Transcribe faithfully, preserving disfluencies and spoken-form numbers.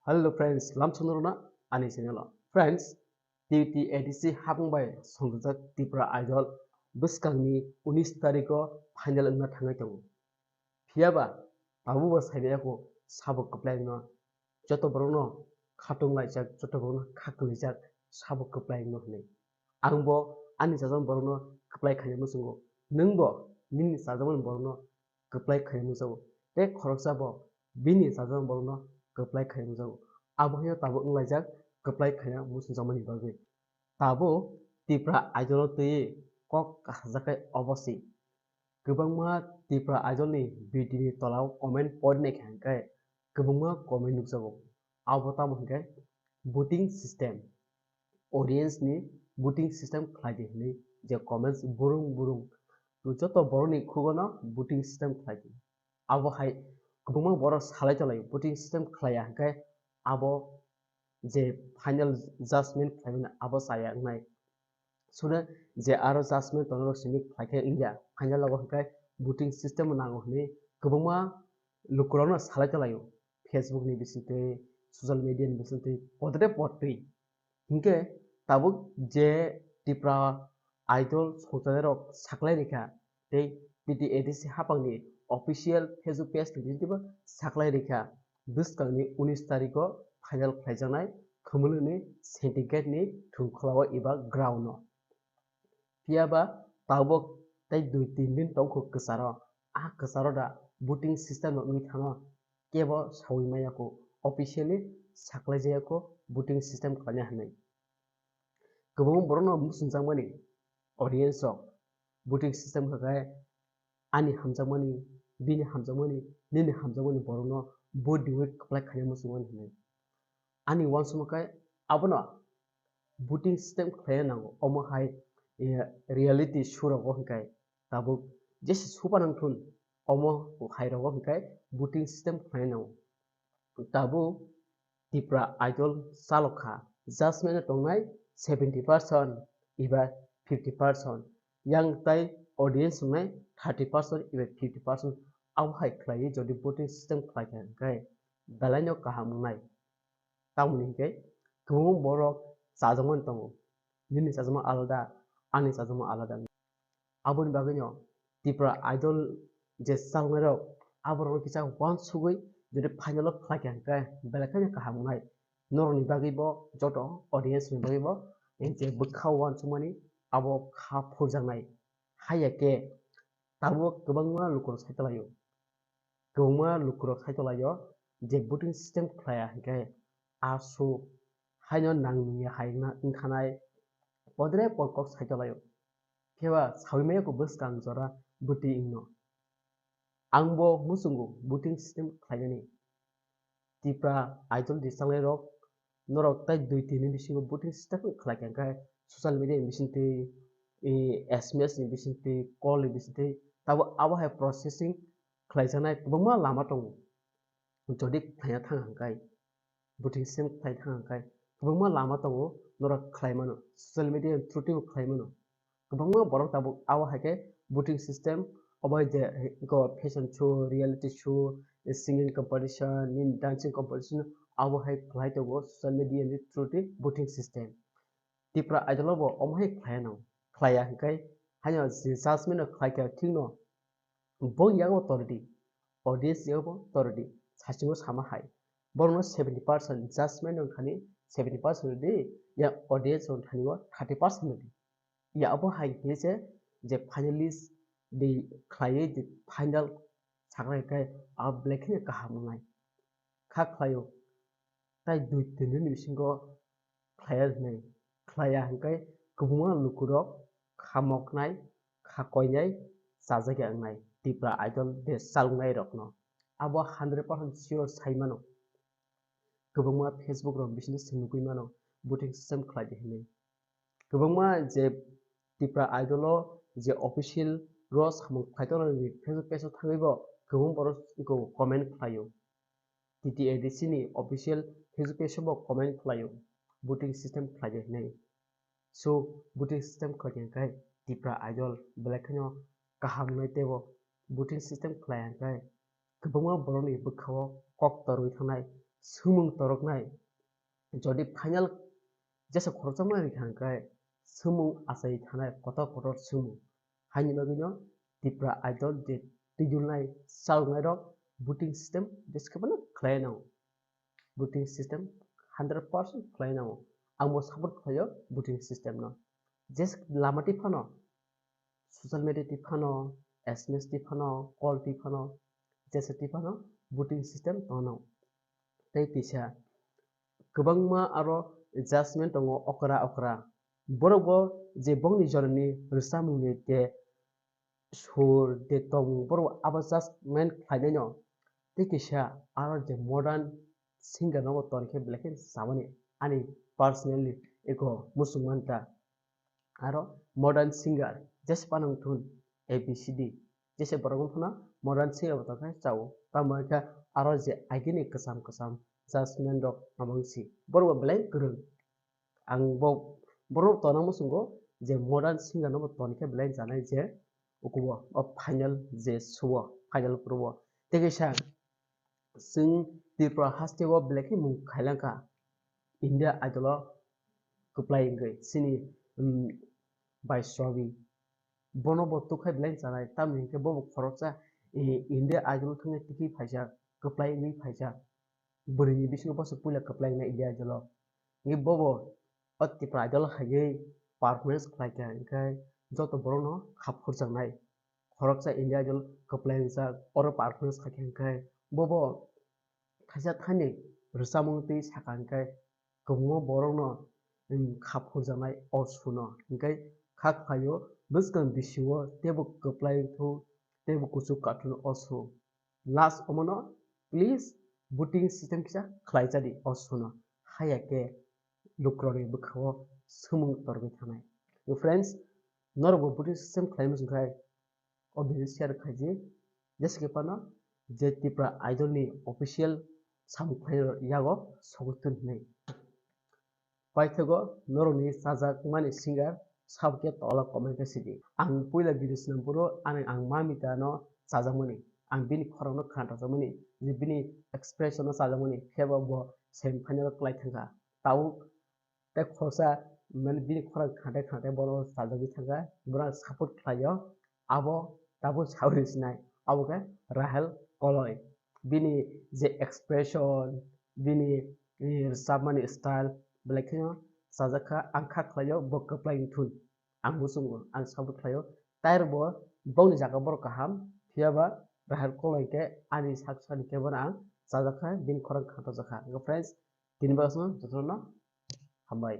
Hello friends, lamsong rwna ani channel o. Friends, T T A D C hapung bai songjak Tipra Idol bwskangni unis tarikh o final wngna thangwi tongo. Phiyaba tabukbo saimaya kho sabo kwplai wngno, joto borokno khatung laijak, joto borokno kha kwlaijak sabo kwplai wngno hwnwi. Angbo ani chajak borokno kwplai khaina muchungo, nwngbo nini chajakmani borokno kwplai khaina muchungo, tei khoroksa bo bini chajakmani borokno kwplai khaina muchungo. Abo haino tabuk wnglaijak kwplai khaina muchungjakmani bagwi. Tabuk Tipra Idol o twiwi kok kasajaknai obo se. Kwbangma Tipra Idol ni video ni tola o comment pori naikha hwnkhe kwbangma comment nukjago. Abo tamo hwnkhe voting system, audience ni voting system khlai di hwnwi je comments burung burung joto borok ni khugo no voting system khlai di. Abo hai kwbangma borok salai tonglaio, voting system khlaiya hwnkhe abo je final judgment khlaimani abo chaya wngnai. Sune je aro judgment tongnai rok simi khlaikhe wngya, final o hwnkhe voting system nango hwnwi kwbangma lukurokno salai tonglaio, Facebook ni bisingtwi, social media ni bisingtwi, podre podtwi. Hinkhe tabuk je Tipra Idol songchalairok saklai rikha tei T T A D C hapangni official Facebook page ni bisingtwibo saklai rikha, bwskangni unis tarikh o final khlaijaknai Khumulwngni Syndicate ni thwngkhwlao eba ground o. Phiyaba tabuk tei dui tin din tongkho kwcharo, a kwcharo da voting system no wngwi thano, kebo sawi maya kho, officially saklai jaya kho voting system khlaina hwnwi. Kwbangma borokno muchungjakmani audience rok voting system khakhai ani hamjakmani, bini hamjakmani, nini hamjakmani borokno vote riwi kwplai khaina muchungmani hwnwi. Ani uansukma khe abono voting system khlaina nango. Omo hai, eh, reality show rogo hwnkhe tabuk jesa soba nangthun, omo hai rogo hwnkhe voting system khlaina nango. Tabuk Tipra Idol chalokha, judgment o tongnai seventy percent eba fifty percent, yang tai audience wngnai thirty percent eba fifty percent. Abo hai khlaiwi jodi voting system khlaikha hwnkhe belaino kaham wngnai. Tamoni hinkhe kwbangma borok chajakmani tongo, nini chajakma alada, ani chajakma alada. Aboni bagwino Tipra Idol je chaloknairok, aborokno kisa uansugwi jodi final o khlaikha hwnkhe belai kheno kaham wngnai. Norokni bagwibo, joto audience ni bagwibo, je bwkha uansukmani abo kha phurjaknai. Haiya khe tabuk kwbangma lukurok sai tonglaio. Kwbangma lukurok sai tonglaio je voting system khlaiya hwnkhe aswk haino nang nungya hai wngkhanai, podre pod kok sai tonglaio. Phiya ba sawi maya kho bwskang jora bwtwi wngno. Ang bo muchungo voting system khlainani. Tipra Idol di changlai rok, norok tai dui tin ni bisingo voting system khlai kha, hwnkhe social media ni bisingtwi, eh, S M S ni bisingtwi, call ni bisingtwi, tabo abo hai processing khlaijaknai kwbangma lama tongo. Jodi khlaina thang hwnkhe, voting system khlai thang hwnkhe kwbangma lama tongo, norok khlai mano, social media ni through twibo khlai mano. Kwbangma borok tabuk abo hai khe voting system, obo hai je, eh, ko fashion show, reality show, eh, singing competition, nini dancing competition, abo hai khlai tongo social media ni through twi voting system. Tipra Idol o bo omo hai khlai no, khlaiya hwnkhe haino je judgment no khlai kha thik no, bo yago tor di, audience yago tor di, saichungo sama hai. Borokno seventy percent judgment wng thani seventy percent di, ya audience wng thani o thirty percent di. Ya abo hai khe se je finalist di khlaiwi di final saknai khe abo belai kheno kaham wngnai. Kha khlaio, tai dui tin din ni bisingo khlaiya hwnwi, khlaiya hwnkhe kwbangma lukurok kha moknai, kha koinai, chajakya wngnai Tipra Idol de chaloknai rokno. Abo hundred percent sure sai mano. Kwbangma Facebook rok bisingtwi se nugwi mano voting system khlai di hwnwi. Kwbangma je Tipra Idol o je official ro samung khlai tongnani Facebook page o thangwi bo kwbang borok wngkho comment khlaio. T T A D C ni official Facebook page o bo comment khlaio, voting system khlai di hwnwi. So, voting system khlai di hwnkhe Tipra Idol belai kheno kaham wngnai teibo voting system khlai hwnkhe kwbangma borokni bwkhao kok torwi thangnai, swngmung toroknai. Jodi final jesa khoroksa ma rikha hwnkhe swngmung achai thanai kotor kotor swngmung. Haini bagwino Tipra Idol je twijlnai chaloknairok voting system jesa khe phano khlai nango. Voting system hundred percent khlai nango. Ang bo support khlaio voting system no. Jesa lama twi phano, social media twi phano, S M S twi phano, call twi phano, jesa twi phano voting system tongno. Tei kisa kwbangma aro judgment tongo okra okra. Borok bo je bongni jorani rwchapmungni je sur de tong borok abo judgment khlainaino. Tei kisa aro je modern singer no bo tonikhe belai khe samani ani personally ego muchung manta. Aro modern singer jesa panang thun A B C D jesa borok wngphano modern singer bo tongkhe chao. Tamo khe aro je agini kwcham kwcham judgment rok amang si borok bo belai kwrwng. Ang bo borok tona muchungo je modern singer no bo tonikhe belai chanai je ukubo o final je suo final pro o. Tei kaisa chwng Tripura haste o belai khe mung khailangkha India Idol o kwplai wngwi chini, um, Vaishnavi. Bono bo tukkhai belai chanai tamni hinkhe bo bo khoroksa, eh, India Idol thangwi tikhi phaijak kwplai wngwi phaijak. Bwrwini bisingo boso puila kwplai wngnai India Idol o. Hinkhe bobo o Tripura Idol o haiwi performance khlaikha, hinkhe joto borokno khap khurjaknai. Khoroksa India Idol kwplai wngjak, oro performance khaikha, hinkhe bobo thaisa thani rwchapmung twi sakha, hinkhe kwbangma borokno, um, khap khurjaknai o suno, hinkhe kha khlaio bwskang bisio teibo kwplai wngthung, teibo kuchuk kathun o su. Last omono please voting system kisa khlai chadi o suno, haya khe lukurokni bwkhao swngmung torgwi thanai. To friends, norokbo voting system khlai muchung khai o video share khaiji, jesa khe phano je Tripura Idol ni official samung khlai yago sogwi tun hinwi. Paithago norokni chajakmani singer sabo khe tola comment khe sidi. Ang puila video swnam phuru ani ang ma mita no chajakmani, ang bini khorang no khna chajakmani, je bini expression no chajakmani, phiya bo bo semi final o kwlai thangkha. Tabuk tei khoroksa mane bini khorang khna thai khna thai bono chajagwi thangkha, bono ang support khlaio. Abo tabuk saui sinai, abo khe Rahel Koloi. Bini je expression, bini, eh, rwchapmani style, belai kheno chajakha, ang kha khlaio bo kwplai wngthun. Ang muchungo, ang support khlaio. Tei bo bongni jaga borok kaham, phiya ba Rahel Koloi khe ani sak sani khe bono ang chajakha, bini khorang khatojakha. Friends, tini bagwi jotono hambai.